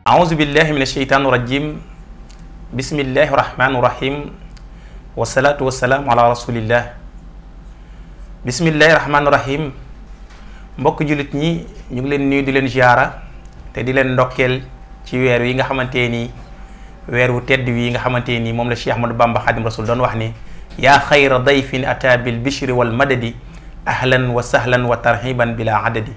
أعوذ بالله من الشيطان الرجيم بسم الله الرحمن الرحيم والصلاة والسلام على رسول الله بسم الله الرحمن الرحيم mbokk julit ñi ñu ngi leen nuyu di leen ziara te di leen ndokkel ci weer wi nga xamanteni weer wu tedd wi nga xamanteni mom la Cheikh Ahmadou Bamba Khadim Rasoul don wax ni ya khayra dayfin ata bil bishri wal madadi ahlan wa sahlan wa tarhiban bila adadi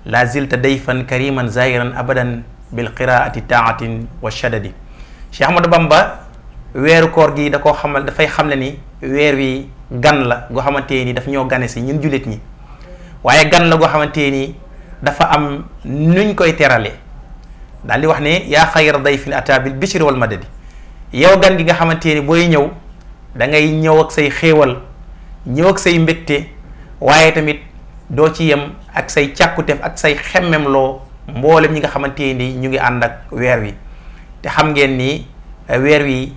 la zilta dayfan kariman zahiran abadan bil qiraati taatin wa shadadi. Cheikh Ahmadou Bamba weeru koor gi da koo xamal dafay xamle ni weer wi gan la goo xamante ni daf ñoo gane si ñun jullit ñi waaye gan la goo xamante ni dafa am nuñ koy terale daal di wax ne yaa xayra dayfin ata bil bishri wal madadi. yow gan gi nga xamante ni booy ñëw da ngay ñëw ak say xéewal ñëw ak say mbégte waaye tamit doo ci yem ak say càkkuteef ak say xemmem loo mboolem ñi nga xamante ni ñu ngi ànd ak weer wi te xam ngeen ni weer wi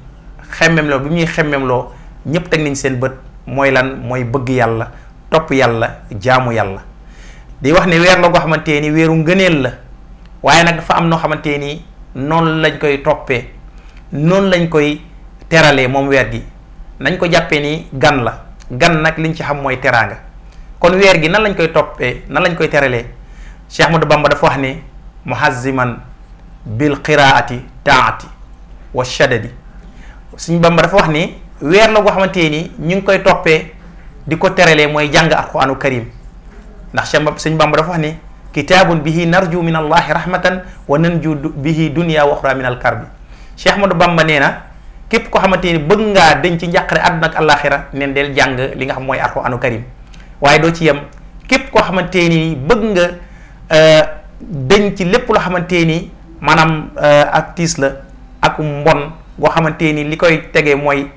xemmem loo bi ñuy xemmem loo ñëpp teg nañ seen bët mooy lan mooy bëgg yàlla topp yàlla jaamu yàlla di wax ne weer la goo xamante ni weeru ngëneel la waaye nag dafa am noo xamante ni noonu lañ koy toppee noonu lañ koy teralee moom weer gi nañ ko jàppee ni gan la gan nag liñ ci xam mooy teraanga kon weer gi nan lañ koy toppee nan lañ koy teralee Cheikh Ahmadou Bamba dafa wax ne muhazziman bil qiraati taati wa shadadi. Suñ Bamba dafa wax ni weer la goo xamante ni ñu ngi koy toppee di ko teralee mooy jàng alquranu karim ndax Suñ Bamba dafa wax ni kitaabun bihi narju min allahi rahmatan wa nanju bihi dunya wa uxra min al karbi. Cheikh Ahmadou Bamba nee na képp ko xamante ni bëgg ngaa denc ci njàqare àdduna ak àllaaxira neen del jàng li nga xam mooy alquranu karim waaye doo ci yem képp koo xamante ni bëgg nga denc lépp loo xamante ni maanaam ak tiis la ak mbon goo xamante ni li koy tegee mooy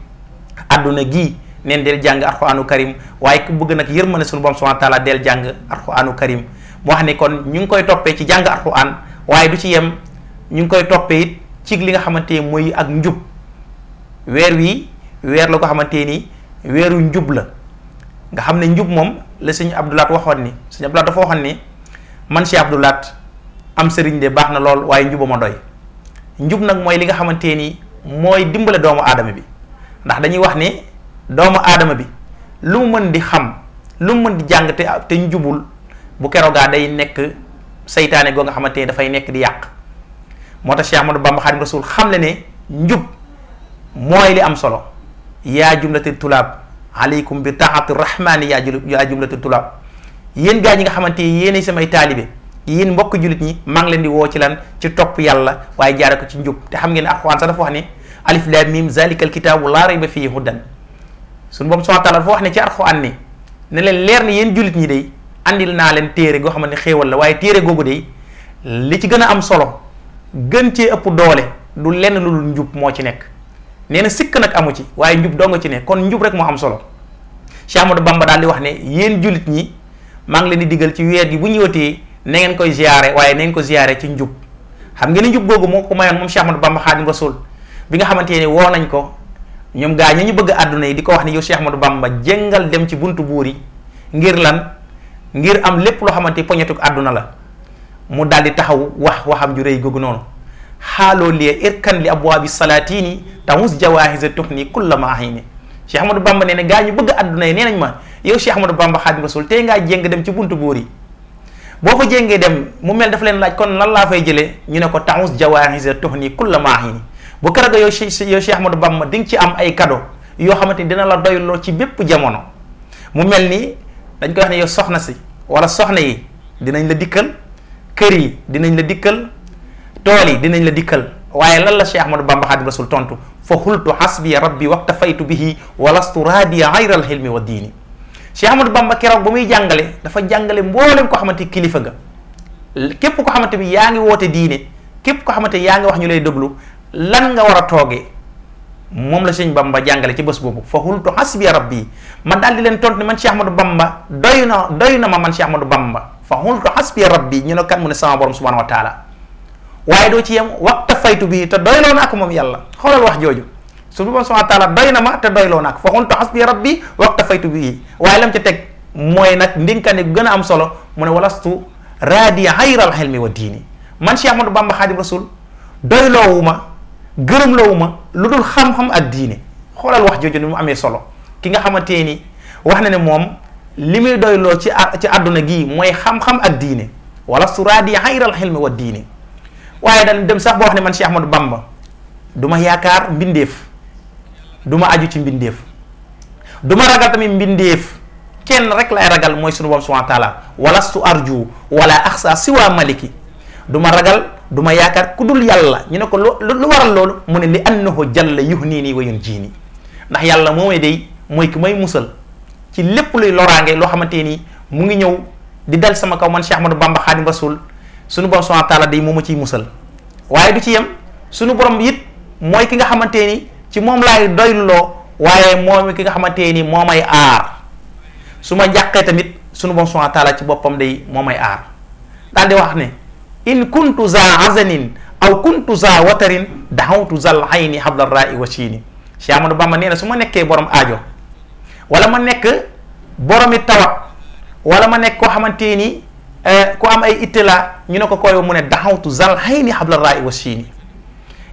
àdduna gii neen del jàng alquranu karim waaye ku bëgg nag yërmande sunu borom subhanahu wa taala del jàng alquranu karim mu wax ne kon ñu ngi koy toppee ci jàng alquran waaye du ci yem ñu ngi koy toppee it ci li nga xamante ni mooy ak njub weer wi weer la ko xamante ni weeru njub la nga xam ne njub moom la sëñ Abdoulaat waxoon ni sëñ Abdoulaat dafa waxoon ni man Cheikh Abdoulaat am sëriñ de baax na lool waaye njuba ma doy. njub nag mooy li nga xamante ni mooy dimbale doomu aadama bi ndax dañuy wax ni doomu aadama bi lu mu mën di xam lu mu mën di jàng te njubul bu keroogaa day nekk saytaane goo nga xamante ni dafay nekk di yàq moo tax Cheikh Ahmadou Bamba Khadim Rasoul xam le ne njub mooy li am solo yaa jumlatil tulaab aleykum bi taati rahmaani yaa jumlatil tulaab. yéen gaa ñi nga xamante ni yéenay samay taalibe yéen mbokk jullit ñi maa ngi leen di woo ci lan ci topp yàlla waaye jaare ko ci njub te xam ngeen ne alxuraan sax dafa wax ne alif lam mim zalikal kitaabu laa rayba fiihi hudan suñu boroom subhaanahu wa taala dafa wax ne ci alxuraan ni ne leen leer ni yéen jullit ñi day andil naa leen téere goo xamante ne xéewal la waaye téere googu day li ci gën a am solo gën cee ëpp doole du lenn lu dul njub moo ci nekk nee na sikk nag amu ci waaye njub doo nga ci ne kon njub rek moo am solo Cheikh Ahmadou Bamba daal di wax ne yéen jullit ñi maa ngi leen di digal ci weer gi bu ñëwatee na ngeen koy ziare waaye na ngeen ko ziare ci njub xam ngeen ni njub googu moo ko mayoon moom Cheikh Ahmadou Bamba Khadim Rasoul bi nga xamante ne woo nañ ko ñoom gaa ñi ñu bëgg àdduna yi di ko wax ne yow Cheikh Ahmadou Bamba jéngal dem ci buntu buur yi ngir lan ngir am lépp loo xamante poñetuk àdduna la mu daal di taxaw waxam ju rëy googu noonu xaaloo lie irkan li abwaabi salaatini tamus jawahisa tuhni kulla maahini. Cheikh Ahmadou Bamba nee na gaa ñu bëgg àdduna yi nee nañ ma yow Cheikh Ahmadou Bamba Khadim Rasoul tey ngaa jéng dem ci buntu buur yi boo fa jéngee dem mu mel dafa leen laaj kon lan laa fay jëlee ñu ne ko taxus jawaahisa tuhni kulla maahini bu kër ga yow Cheikh Ahmadou Bamba di nga ci am ay cadeau yoo xamante ni dina la doyloo ci bépp jamono mu mel ni dañ koy wax ne yow soxna si wala soxna yi dinañ la dikkal kër yi dinañ la dikkal tool yi dinañ la dikkal waaye lan la Cheikh Ahmadou Bamba Khadim Rasoul tontu fa xultu hasbiya rabbi waktafaytu bihi walastu raadiya ayral hilmi wa diini. Cheikh Ahmadou Bamba keroog ba muy jàngale dafa jàngale mboolem ko xamante kilifa ga képp ko xamante bi yaa ngi woote diine képp ko xamante yaa ngi wax ñu lay déglu lan nga war a toogee moom la Sëñ Bamba jàngale ci bés boobu fa xultu hasbiya rabbi ma daal di leen tontu ne man Cheikh Ahmadou Bamba doy na ma man Cheikh Ahmadou Bamba fa xultu hasbiya rabbi ñu ne kan mu ne sama borom subhanahu wa taala waaye doo ci yem waktafaytu bihi te doyloo na ak moom yàlla xoolal wax jooju suñu borom subhanahu wa taala doy na ma te doyloo na ak fa xultu hasbiya rabbi waktafaytu bihi waaye lam ca teg mooy nag ndénkaane gu gën a am solo mu ne walastu raadiya hayral hilmi wa diini man Cheikh Ahmadou Bamba Khadim Rasoul doyloowu ma gërëmloowu ma lu dul xam-xam ak diine. xoolal wax jooju ni mu amee solo ki nga xamante ni wax na ne moom li muy doyloo ci àdduna gii mooy xam-xam ak diine wala suraadi xayral xilmi wa diine. waaye dañ dem sax boo wax ne man Cheikh Ahmadou Bamba du ma yaakaar mbindeef du ma aju ci mbindeef du ma ragal tamit mbindeef kenn rek lay ragal mooy sunu borom subhanahu wa taala wala su arju wala axsa siwa maliki du ma ragal du ma yaakaar ku dul yàlla. ñu ne ko lu waral loolu mu ne li annahu jalla yuhnini wa yunjini ndax yàlla moomay day mooy ki may musal ci lépp luy loraange loo xamante ni mu ngi ñëw di dal sama kaw man Cheikh Ahmadou Bamba Xaadim Rasul sunu borom subhanahu wa taala day mooma ciy musal. waaye du ci yem sunu borom it mooy ki nga xamante ni ci moom laay doyloo waaye moom ki nga xamante ni moo may aar su ma njàqee tamit sunu borom subhanahu wa taala ci boppam day moo may aar. daal di wax ne in kuntu za azanin aw kuntu za watarin daxawtu zal ayni habla rai wa chiini. Cheikh Ahmadou Bamba nee na su ma nekkee borom aajo wala ma nekk boromi tawat wala ma nekk koo xamante ni ku am ay itte la ñu ne ko koy mu ne daxawtu zal hayni habla rai wa chiini.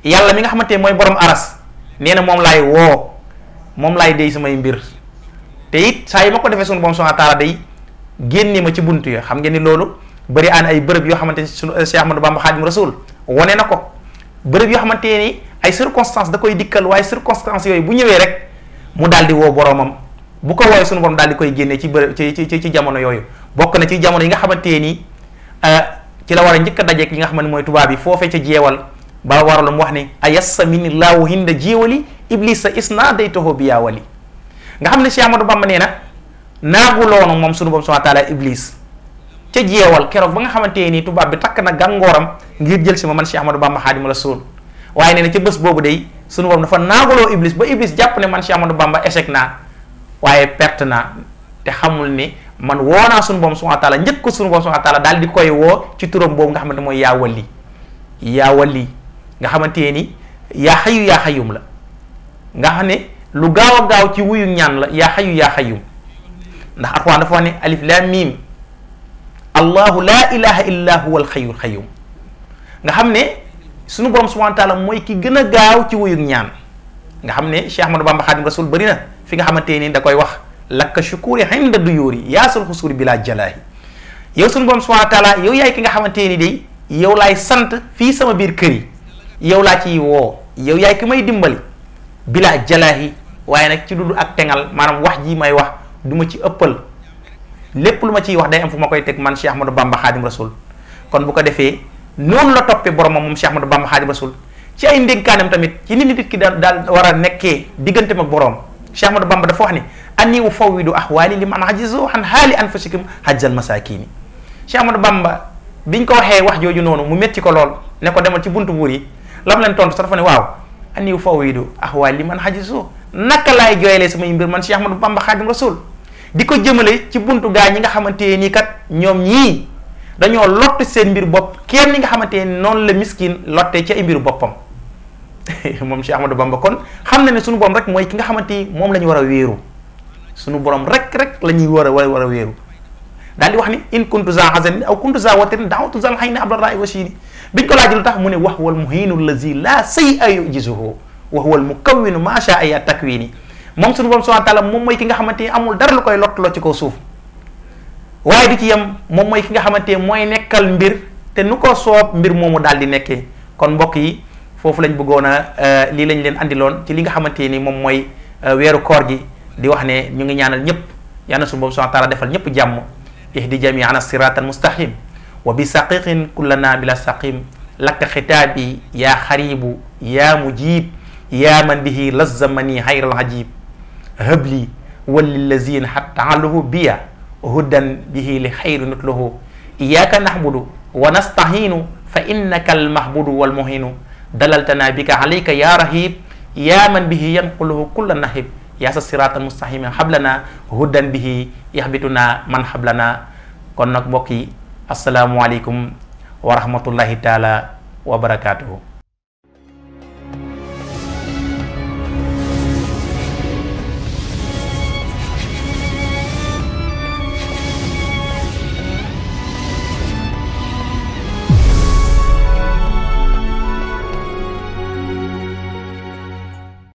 yàlla mi nga xamante ni mooy borom aras nee na moom laay woo moom laay dey samay mbir te it saa yi ma ko defee sunu borom subhanahu wa taala day génne ma ci buntu yo xam ngeen ni loolu bëri aan ay bërëb yoo xamante ni sunu Cheikh Ahmadou Bamba Xaadim Rasul wane na ko bërëb yoo xamante ni ay circonstances da koy dikkal waaye circonstances yooyu bu ñëwee rek mu daal di woo boromam bu ko woowee sunu borom daal di koy génne ci bërëb ci jamono yooyu. bokk na ci jamono yi nga xamante ni ci la war a njëkk a dajeek yi nga xam ne mooy tubaab yi foofee ca jeewal ba waral mu wax ne ayassa minillahu hinda jeewali iblisa isna day toho bi yaawali nga xam ne Cheikh Ahmadou Bamba nee na naaguloonu moom sunu borom subhanahu wa taala iblis ca jeewal keroog ba nga xamante ni tubaab bi takk na gàngooram ngir jël si ma man Cheikh Ahmadou Bamba Xaadimu Rasuul waaye nee na ca bés boobu day sunu borom dafa naaguloo iblis ba iblis jàpp ne man Cheikh Ahmadou Bamba échec naa waaye perte naa te xamul ne man woo naa sunu borom subhanahu wa taala njëkk ko sunu borom subhanahu wa taala daal di koy woo ci turam boobu nga xamante mooy yaa wali nga xamante ni yaa xayu yaa xayum la nga xam ne lu gaaw a gaaw ci wuyu ñaan la yaa xayu yaa xayum ndax Alxuraan dafa wax ne alif lam mim allahu laa ilaha illa huwa alxayyul xayyum nga xam ne sunu borom subhanahu wa taala mooy ki gën a gaaw ci wuyu ñaan nga xam ne Cheikh Ahmadou Bamba Xaadim Rasul bëri na fi nga xamante ni da koy wax lakka shukuri hinda duyuri yaasul xusuri bila jalaahi yow sunu borom subhanahu wa taala yow yaay ki nga xamante ni day yow laay sant fii sama biir kër yi yow laa ciy woo yow yaay ki may dimbali bila jalaahi waaye nag ci dudu ak tengal maanaam wax ji may wax du ma ci ëppal lépp lu ma ciy wax day am fu ma koy teg man Cheikh Ahmadou Bamba Xaadim Rasul kon bu ko defee noonu la toppee boromam moom Cheikh Ahmadou Bamba Xaadim Rasul ci ay ndénkaanam tamit ci nit ki daal war a nekkee digganteem ak borom Cheikh Ahmadou Bamba dafa wax ni anni ufawwidu ahwaali liman ajizu an haali anfusikum hajjal masakini. Cheikh Ahmadou Bamba biñ ko waxee wax jooju noonu mu métti ko lool ne ko demal ci buntu buur yi lam leen tontu sax dafa ne waaw anni ufawwidu ahwaali liman ajizu naka laay jooyalee samay mbir man Cheikh Ahmadou Bamba Xaadim Rasul di ko jëmale ci buntu gaa ñi nga xamante ni kat ñoom ñii dañoo lott seen mbir bopp kenn ñi nga xamante ni noonu la miskin lottee ci ay mbiru boppam moom Cheikh Ahmadou Bamba kon xam na ne sunu borom rek mooy ki nga xamante ni moom la ñu war a wéeru sunu borom rek la ñuy war a wéeru daal di wax ni in kuntu za hazanin aw kuntu za watarin da'awtu zal hayni abla ra'i wa shini biñ ko laaj lu tax mu ne wax wal muhinu allazi la say'a yujizuhu wa huwa al mukawwinu ma sha'a ya takwini moom sunu borom subhanahu wa ta'ala moom mooy ki nga xamante ni amul dara lu koy lottaloo ci kaw suuf waaye du ci yem moom mooy ki nga xamante ni mooy nekkal mbir te nu ko soob mbir moomu daal di nekkee kon mbokk yi foofu lañ bëggoon a lii lañ leen andiloon ci li nga xamante ni moom mooy weeru koor gi di wax ne ñu ngi ñaanal ñëpp yal na sunu borom subhanahu wa ta'ala defal ñëpp jàmm ihdi jami'ana siratan mustaqim wa bi saqiqin kullana bila saqim lakka xitaabi yaa xaribu yaa mujib yaa man bihi lazzamani hayral ajib habli walillazina hatta aluhu biya hudan bihi li xayri nutluhu iyaka nahbudu wa nastahinu fa innaka almahbudu walmuhinu dalaltana bika alayka ya rahib ya man bihi yanquluhu kulla nahib ya sa sirata mustahima hablana hudan bihi yahbituna man hablana kon nag mbokk yi asalaamualeykum wa rahmatullahi taala wa barakatuhu